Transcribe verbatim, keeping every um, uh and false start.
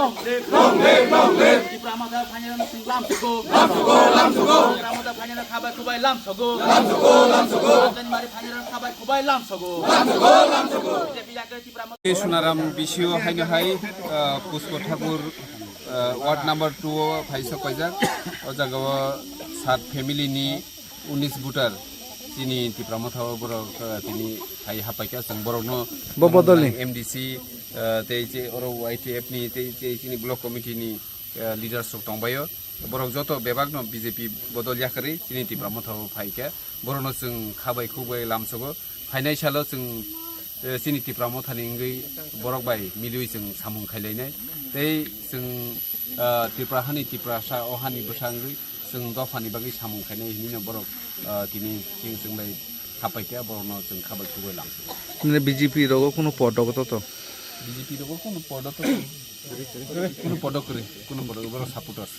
Long live, long live. Tipra Motha phainai rok sing lam sogo. Lam sogo, lam sogo. Tipra Motha phainai rok khabai khubai lam sogo. Lam sogo, lam sogo. Tipra Motha phainai rok khabai khubai lam sogo. Lam sogo, lam sogo. B J P yakre Tipra Motha. Sonaram B C O haino hai, uh, Pushpa Thakur, uh, ward number two o phai sok paijak. O jaga o sat family ni unis voter chini Tipra Motha o borok, uh, tini hai hapai kha, chwng borok no Bo bodol ni? M D C, uh, tei je oro Y T F ni tei je chini block committee ni, uh, leaders rok tong bai o. Borok joto bebak no B J P bodol yakarwi chini Tipra Motha o phai kha. Borok no chwng khabai khukbai lam sogo. Phainai salo chwng, eh, chini Tipra Motha ni wngwi borok bai milwi chwng samung khailainai. Tei chwng, ah, Tripura hani Tiprasa o hani bwsa wngwi chwng dophani bagwi samung khainai hinwi no borok, ah, tini chwng chwng bai hapai khe borok no chwng khabai khugwi lang. Mane B J P rogo kunu podo to to? B J P rogo kunu podo to to? Kunu podo kwrwi, kunu podo borok supporters.